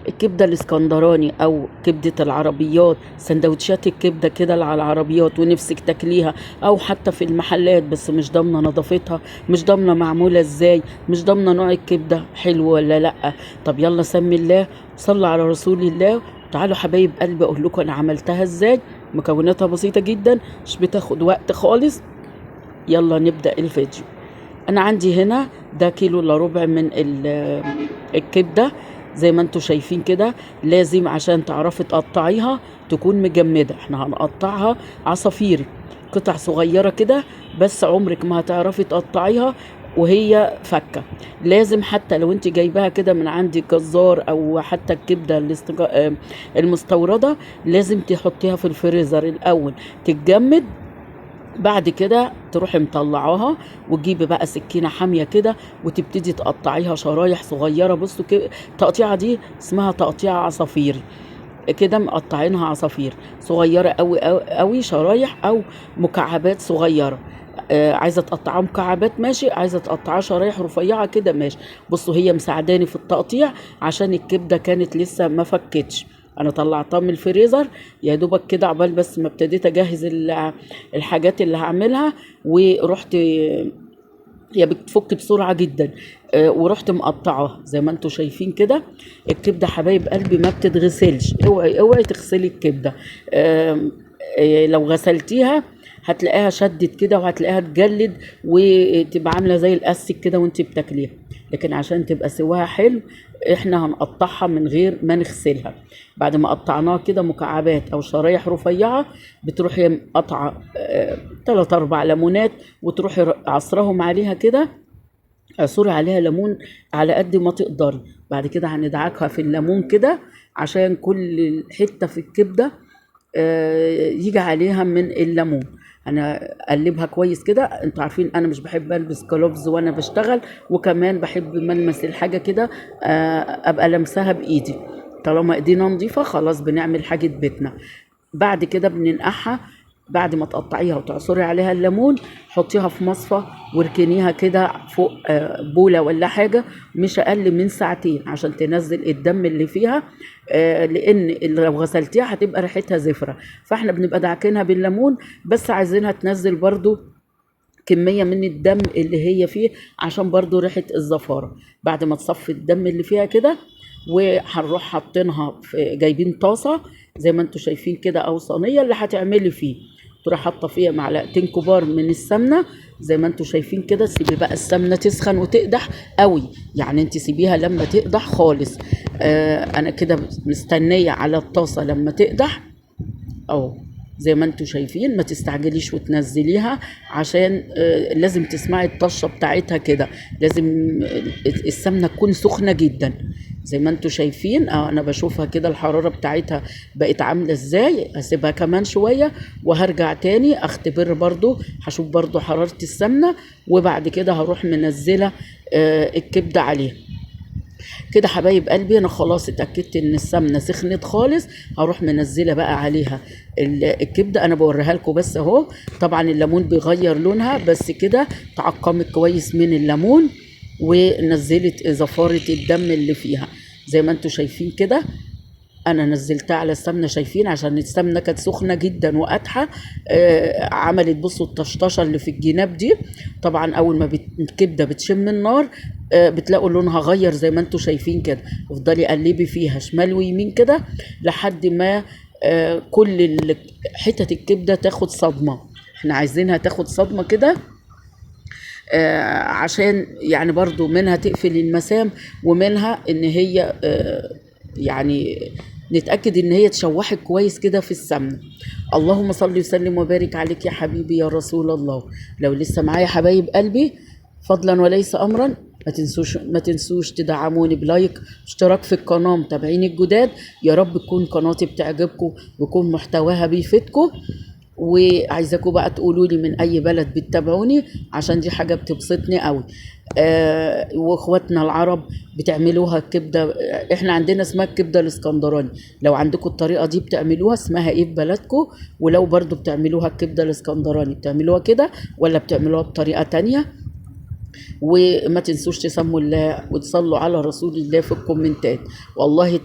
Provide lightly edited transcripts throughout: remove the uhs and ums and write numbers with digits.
الكبده الاسكندراني او كبده العربيات، سندوتشات الكبده كده اللي على العربيات ونفسك تاكليها، او حتى في المحلات، بس مش ضامنه نظافتها، مش ضامنه معمولة ازاي، مش ضامنه نوع الكبده حلو ولا لا. طب يلا سمي الله، صلى على رسول الله، تعالوا حبايب قلبي اقول لكم انا عملتها ازاي. مكوناتها بسيطة جدا، مش بتاخد وقت خالص. يلا نبدا الفيديو. انا عندي هنا ده كيلو الا ربع من الكبده زي ما انتم شايفين كده. لازم عشان تعرفي تقطعيها تكون مجمده. احنا هنقطعها عصافير، قطع صغيرة كده، بس عمرك ما هتعرفي تقطعيها وهي فكه. لازم حتى لو انت جايباها كده من عند الجزار او حتى الكبده المستورده، لازم تحطيها في الفريزر الاول تتجمد، بعد كده تروحي مطلعاها وتجيبي بقى سكينة حامية كده وتبتدي تقطعيها شرايح صغيرة. بصوا كده التقطيعه دي اسمها تقطيع عصافير كده، مقطعينها عصافير صغيرة قوي قوي، شرايح او مكعبات صغيرة. عايزه تقطعها مكعبات ماشي، عايزه تقطعها شرايح رفيعة كده ماشي. بصوا هي مساعداني في التقطيع عشان الكبده كانت لسه ما فكتش. انا طلعتها من الفريزر يا دوبك كده عقبال بس ما ابتديت اجهز الحاجات اللي هعملها، ورحت هي بتفك بسرعة جدا. ورحت مقطعاها زي ما انتم شايفين كده. الكبده حبايب قلبي ما بتتغسلش، اوعي اوعي تغسلي الكبده. لو غسلتيها هتلاقيها شدت كده وهتلاقيها تجلد وتبقى عامله زي الاستك كده وانت بتاكليها. لكن عشان تبقى سواها حلو احنا هنقطعها من غير ما نغسلها. بعد ما قطعناها كده مكعبات او شرايح رفيعة، بتروحي قطعه 3-4 ليمونات وتروحي عصرهم عليها كده، اعصري عليها ليمون على قد ما تقدري. بعد كده هندعكها في الليمون كده عشان كل حتة في الكبده يجي عليها من الليمون. انا اقلبها كويس كده. انتوا عارفين انا مش بحب البس gloves وانا بشتغل، وكمان بحب ملمس الحاجة كده، ابقى لمسها بايدي. طالما ايدينا نظيفة خلاص بنعمل حاجة بيتنا. بعد كده بننقعها. بعد ما تقطعيها وتعصري عليها الليمون حطيها في مصفى واركنيها كده فوق بوله ولا حاجة، مش اقل من ساعتين عشان تنزل الدم اللي فيها، لان لو غسلتيها هتبقى ريحتها زفره. فاحنا بنبقى دعكينها بالليمون، بس عايزينها تنزل برضو كمية من الدم اللي هي فيه عشان برضو ريحه الزفاره. بعد ما تصفي الدم اللي فيها كده، وهنروح حاطينها في، جايبين طاسه زي ما انتم شايفين كده او صينية اللي هتعملي فيه، تروح حاطه فيها معلقتين كبار من السمنة زي ما انتم شايفين كده. سيبي بقى السمنة تسخن وتقدح قوي، يعني انت سيبيها لما تقدح خالص. انا كده مستنيه على الطاسه لما تقدح اهو زي ما انتم شايفين. ما تستعجليش وتنزليها عشان لازم تسمعي الطشه بتاعتها كده، لازم السمنة تكون سخنة جدا زي ما انتم شايفين. انا بشوفها كده الحرارة بتاعتها بقت عامله ازاي. هسيبها كمان شوية وهرجع تاني اختبر برضو، هشوف برضو حرارة السمنة، وبعد كده هروح منزله الكبده عليها كده. حبايب قلبي انا خلاص اتاكدت ان السمنة سخنت خالص، هروح منزله بقى عليها الكبده. انا بوريها لكم بس اهو. طبعا الليمون بيغير لونها، بس كده تعقمت كويس من الليمون ونزلت زفاره الدم اللي فيها زي ما انتم شايفين كده. انا نزلتها على السمنة، شايفين عشان السمنة كانت سخنة جدا وقاتحه، عملت بصوا الطشطشه اللي في الجناب دي. طبعا اول ما الكبده بتشم النار، بتلاقوا لونها غير زي ما انتم شايفين كده. افضلي قلبي فيها شمال ويمين كده لحد ما كل حتت الكبده تاخد صدمة. احنا عايزينها تاخد صدمة كده، عشان يعني برضو منها تقفل المسام، ومنها ان هي يعني نتأكد ان هي اتشوحت كويس كده في السمنة. اللهم صل وسلم وبارك عليك يا حبيبي يا رسول الله. لو لسه معايا حبايب قلبي، فضلا وليس امرا، ما تنسوش تدعموني ب like، اشتراك في القناة، متابعين الجداد. يا رب تكون قناتي بتعجبكم ويكون محتواها بيفيدكم. وعايزاكم بقى تقولوا لي من اي بلد بتتابعوني عشان دي حاجة بتبسطني قوي. واخواتنا العرب بتعملوها الكبده، احنا عندنا اسمها الكبده الاسكندراني. لو عندكم الطريقة دي بتعملوها اسمها ايه في بلدكم؟ ولو برضو بتعملوها الكبده الاسكندراني بتعملوها كده ولا بتعملوها بطريقة تانية؟ وما تنسوش تسموا الله وتصلوا على رسول الله في الكومنتات. والله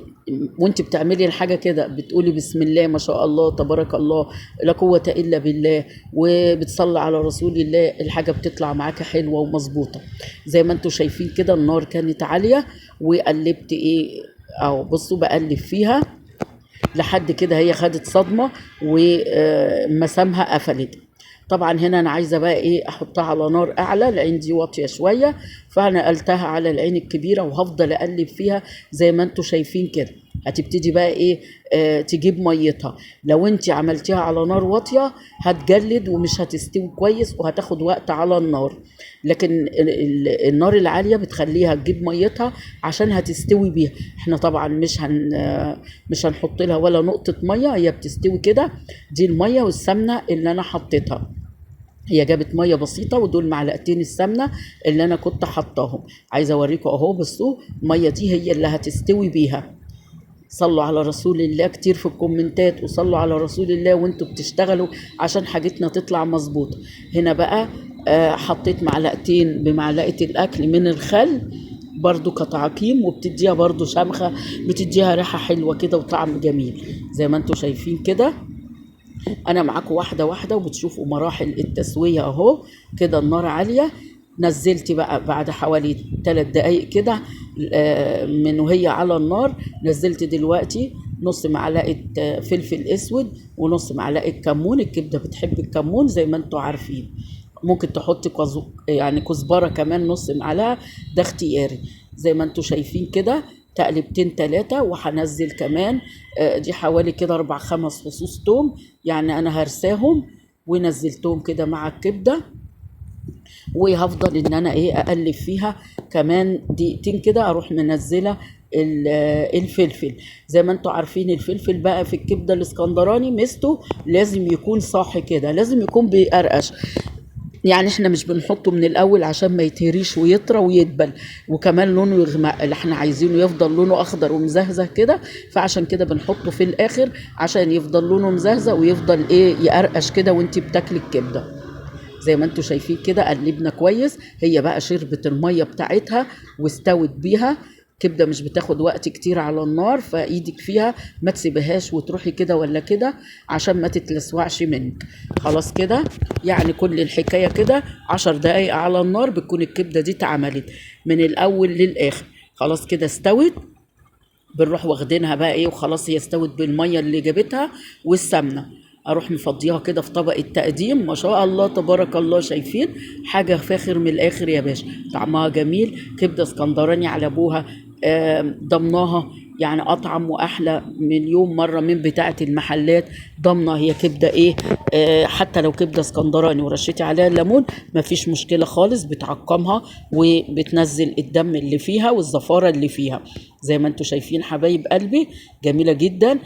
وانت بتعملي الحاجة كده بتقولي بسم الله ما شاء الله تبارك الله لا قوة إلا بالله، وبتصلي على رسول الله، الحاجة بتطلع معاك حلوة ومظبوطة. زي ما انتوا شايفين كده النار كانت عالية، وقلبت ايه اهو، بصوا بقلب فيها لحد كده هي خدت صدمة ومسامها قفلت. طبعا هنا انا عايزه بقى ايه، احطها على نار اعلى، العين دي واطية شوية، فانا قلتها على العين الكبيرة وهفضل اقلب فيها زي ما انتوا شايفين كده. هتبتدي بقى ايه، تجيب ميتها. لو انت عملتيها على نار واطية هتجلد ومش هتستوي كويس وهتاخد وقت على النار، لكن النار العالية بتخليها تجيب ميتها عشان هتستوي بيها. احنا طبعا مش هنحط لها ولا نقطة مية، هي بتستوي كده. دي المية والسمنه اللي انا حطيتها، هي جابت مية بسيطة، ودول معلقتين السمنة اللي انا كنت حطاهم. عايزه اوريكم اهو، بصوا المية دي هي اللي هتستوي بيها. صلوا على رسول الله كتير في الكومنتات، وصلوا على رسول الله وانتوا بتشتغلوا عشان حاجتنا تطلع مظبوطة. هنا بقى حطيت معلقتين بمعلقه الاكل من الخل برضو كتعقيم، وبتديها برضو شمخه، بتديها ريحه حلوة كده وطعم جميل. زي ما انتوا شايفين كده انا معاكم واحدة واحدة، وبتشوفوا مراحل التسوية اهو كده. النار عالية، نزلت بقى بعد حوالي 3 دقايق كده من وهي على النار. نزلت دلوقتي نص معلقه فلفل اسود ونص معلقه كمون. الكبده بتحب الكمون زي ما انتوا عارفين. ممكن تحطي يعني كزبره كمان نص معلقه، ده اختياري. زي ما انتوا شايفين كده تقلبتين 3، وهنزل كمان دي حوالي كده 4-5 فصوص توم، يعني انا هرساهم ونزلتهم كده مع الكبده. وهفضل ان انا ايه اقلب فيها كمان دقيقتين كده، اروح منزله الفلفل. زي ما انتوا عارفين الفلفل بقى في الكبده الاسكندراني ميزته لازم يكون صاحي كده، لازم يكون بيقرقش، يعني احنا مش بنحطه من الاول عشان ما يتهريش ويطرى ويدبل، وكمان لونه يغمق، اللي احنا عايزينه يفضل لونه اخضر ومزهزه كده، فعشان كده بنحطه في الاخر عشان يفضل لونه مزهزه ويفضل ايه يقرقش كده وانتي بتاكلي الكبده. زي ما انتوا شايفين كده قلبنا كويس، هي بقى شربت المية بتاعتها واستوت بيها. كبده مش بتاخد وقت كتير على النار، فايدك فيها ما تسيبهاش وتروحي كده ولا كده عشان ما تتلسوعش منك. خلاص كده يعني كل الحكاية كده 10 دقايق على النار بتكون الكبده دي اتعملت من الاول للاخر. خلاص كده استوت، بنروح واخدينها بقى ايه، وخلاص هي استوت بالمية اللي جابتها والسمنه. اروح مفضيها كده في طبق التقديم. ما شاء الله تبارك الله، شايفين حاجة فاخر من الاخر يا باشا، طعمها جميل. كبده اسكندراني على ابوها، ضمناها يعني اطعم واحلى مليون مرة من بتاعه المحلات. ضمنه هي كبده ايه، حتى لو كبده اسكندراني ورشيتي عليها الليمون مفيش مشكلة خالص، بتعقمها وبتنزل الدم اللي فيها والزفاره اللي فيها. زي ما انتم شايفين حبايب قلبي جميلة جدا.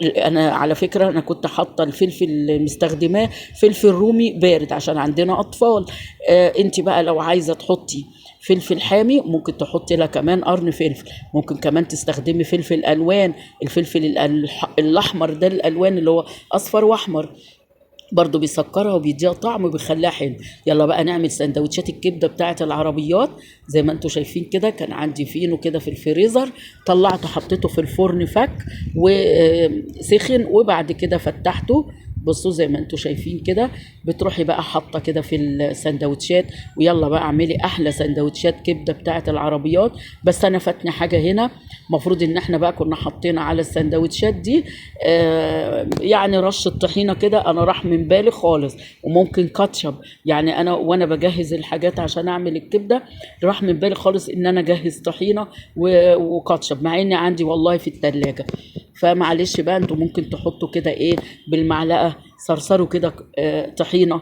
انا على فكرة انا كنت حاطه الفلفل اللي مستخدماه فلفل رومي بارد عشان عندنا اطفال. انت بقى لو عايزه تحطي فلفل حامي ممكن تحطي لها كمان قرن فلفل، ممكن كمان تستخدمي فلفل الوان، الفلفل الاحمر ده الالوان اللي هو اصفر واحمر برضو بيسكرها وبيديها طعم وبيخليها حلو. يلا بقى نعمل سندوتشات الكبده بتاعه العربيات. زي ما انتم شايفين كده كان عندي فينو كده في الفريزر، طلعته حطيته في الفرن فك وسخن، وبعد كده فتحته. بصوا زي ما انتم شايفين كده بتروحي بقى حاطه كده في السندوتشات، ويلا بقى اعملي احلى سندوتشات كبده بتاعه العربيات. بس انا فاتني حاجة هنا، المفروض ان احنا بقى كنا حاطين على السندوتشات دي يعني رشه طحينه كده، انا راح من بالي خالص، وممكن كاتشب. يعني انا وانا بجهز الحاجات عشان اعمل الكبده راح من بالي خالص ان انا اجهز طحينه وكاتشب، مع ان عندي والله في التلاجة. فمعلش بقى انتوا ممكن تحطوا كده ايه بالمعلقه، صرصروا كده طحينه،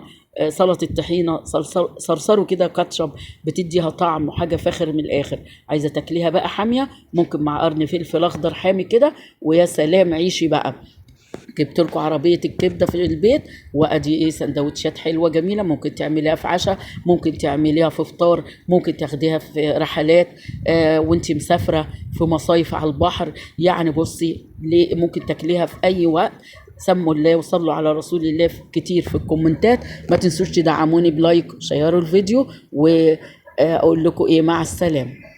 سلطة الطحينه، صرصروا كده كاتشب، بتديها طعم وحاجه فاخر من الاخر. عايزه تاكليها بقى حامية ممكن مع قرن فلفل اخضر حامي كده، ويا سلام عيشي بقى. جبت لكم عربية الكبده في البيت، وادي ايه سندوتشات حلوة جميلة، ممكن تعمليها في عشاء، ممكن تعمليها في فطار، ممكن تاخديها في رحلات وانت مسافرة في مصايف على البحر. يعني بصي ليه ممكن تاكليها في اي وقت. سموا الله وصلوا على رسول الله كتير في الكومنتات. ما تنسوش تدعموني ب like، شيروا الفيديو، و اقول لكم ايه، مع السلامة.